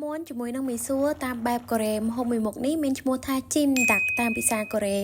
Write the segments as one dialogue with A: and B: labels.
A: មាន់ជាមួយនឹងមីសួរតាមបែបកូរ៉េម្ហូបមួយមុខនេះមានឈ្មោះថាជីមដាក់តាមភាសាកូរ៉េ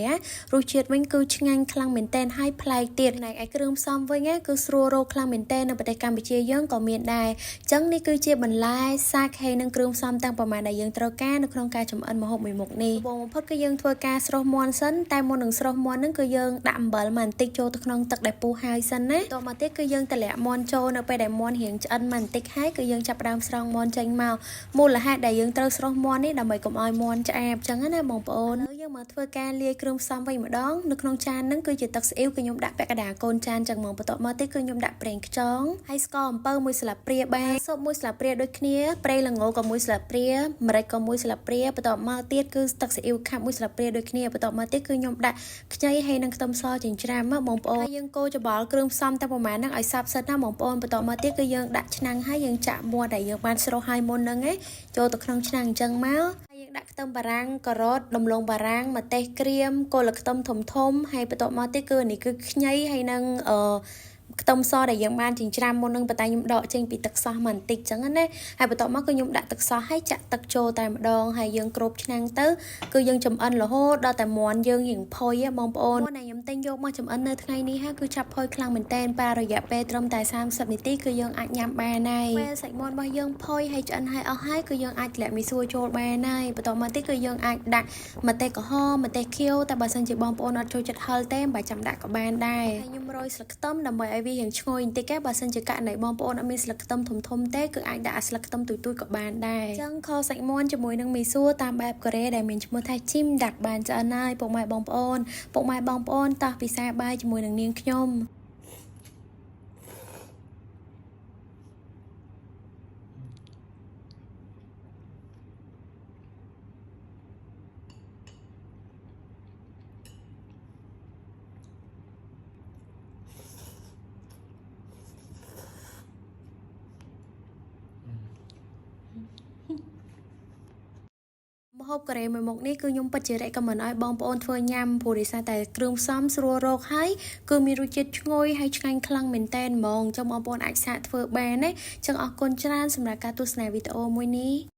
A: រសជាតិវិញគឺឆ្ងាញ់ខ្លាំងមែនទែនហើយប្លែកទៀតចំណែកឯគ្រឿងផ្សំវិញគឺស្រួលរកខ្លាំងមែនទែននៅប្រទេសកម្ពុជាយើងក៏មានដែរអញ្ចឹងនេះគឺជាបន្លែសាច់ហើយនិងគ្រឿងផ្សំទាំងប្រមាណដែលយើងត្រូវការនៅក្នុងការចម្អិនម្ហូបមួយមុខនេះដំបូងបំផុតគឺយើងធ្វើការស្រុះមាន់សិនតែមុននឹងស្រុះមាន់ហ្នឹងគឺយើងដាក់អំបិលមកបន្តិចចូលទៅក្នុងទឹកដែលពុះហើយសិនណាតមកទៀតគឺយើងតម្លាក់មាន់ចូលនៅពេលដែលមាន់រៀងឆ្អិនមកបន្តិចហើយគឺយើងចាប់ផ្ដើមស្រង់មាន់ចេញមកមូលហេតុដែលយើងត្រូវស្រស់មាន់នេះដើម្បីកុំឲ្យមាន់ឆ្អាបអញ្ចឹងណាបងប្អូនហើយយើងមកធ្វើការលាយគ្រឿងផ្សំវិញម្ដងនៅក្នុងចានហ្នឹងគឺជាទឹកស្អ៊ីវគឺខ្ញុំដាក់ពាក់កណ្ដាលកូនចានចឹងហ្មងបន្ទាប់មកទៀតគឺខ្ញុំដាក់ប្រេងខ្យងហើយស្ករអំពៅមួយស្លាបព្រាបាយស៊ុបមួយស្លាបព្រាដូចគ្នាប្រេងល្ងក៏មួយស្លាបព្រាម្រេចក៏មួយស្លាបព្រាបន្ទាប់មកទៀតគឺទឹកស៊ីអ៊ីវខាប់មួយស្លាបព្រាដូចគ្នាបន្ទាប់មកទៀតគឺខ្ញុំដាក់ខ្ចីហើយនិងខ្ទឹមសចិញ្ច្រាំមកបងប្អូនហើយយើងកូរច្របល់គ្រឿងផ្សំតែប្រហែលហ្នឹងឲ្យសព្វសិនណាបងប្អូនបន្ទាប់មកទៀតគឺយើងដាក់ឆ្នាំងហើយយើងចាក់មាត់ដែលយើងបានស្រុះហើយមុនហ្នឹងឯងចូលទៅក្នុងឆ្នាំងអញ្ចឹងមកហើយយើងដាក់ខ្ទឹមបារាំងការ៉ុតដំឡូងបារាំងម្ទេសក្រៀមគល់ខ្ទឹមធំធំហើយបន្ទាប់មកទៀតគឺនេះគឺខ្ញីហើយនឹងអឺខ្ទឹមសដែលយើងបានចិញ្ច្រាំមុននឹងប៉ុន្តែខ្ញុំដកចេញពីទឹកសោះមកបន្តិចចឹងណាហើយបន្ទាប់មកគឺខ្ញុំដាក់ទឹកសោះហើយចាក់ទឹកចូលតែម្ដងហើយយើងគ្របឆ្នាំងទៅគឺយើងចំអិនរហូតដល់តែមាន់យើងរៀងផុយបងប្អូនមាន់ដែលខ្ញុំទិញយកមកចំអិននៅថ្ងៃនេះគឺឆាប់ផុយខ្លាំងមែនទែនប៉ារយៈពេលត្រឹមតែ30នាទីគឺយើងអាចញ៉ាំបានហើយពេលសាច់មាន់របស់យើងផុយហើយឆ្អិនហើយអស់ហើយគឺយើងអាចតម្លាក់មីសួរចូលបានហើយបន្ទាប់មកទៀតគឺយើងអាចដាក់ម្ទេសក្រហមម្ទេសខៀវតែបើសិនជាបងប្អូនអត់ចូលចិត្តហឹរទេមិនបាច់ចាំដាក់ក៏បានដែរហើយខ្ញុំរោយស្លឹកខ្ទឹមដើម្បីឲ្យវារៀងឈ្ងុយបន្តិចបើសិនជាករណីបងប្អូនអត់មានស្លឹកខ្ទឹមធំធំទេគឺអាចដាក់ស្លឹកខ្ទឹមទូចៗក៏បានដែរអញ្ចឹងខសាច់មាន់ជាមួយនឹងមីសួរតាមបែបកូរ៉េដែលមានឈ្មោះថាជីមដាក់បានឆ្អិនហើយពុកម៉ែបងប្អូនពុកម៉ែបងប្អូនតោះពិសាបាយជាមួយនឹងនាងខ្ញុំ ម្ហូបកូរ៉េមួយមុខនេះគឺខ្ញុំពិតជា recommend ឲ្យបងប្អូនធ្វើញ៉ាំព្រោះដោយសារតែគ្រឿងផ្សំស្រួលរកហើយគឺមានរសជាតិឈ្ងុយហើយឆ្ងាញ់ខ្លាំងមែនទែនហ្មងចឹងបងប្អូនអាចសាកធ្វើបានណាចឹងអរគុណច្រើនសម្រាប់ការទស្សនាវីដេអូមួយនេះ។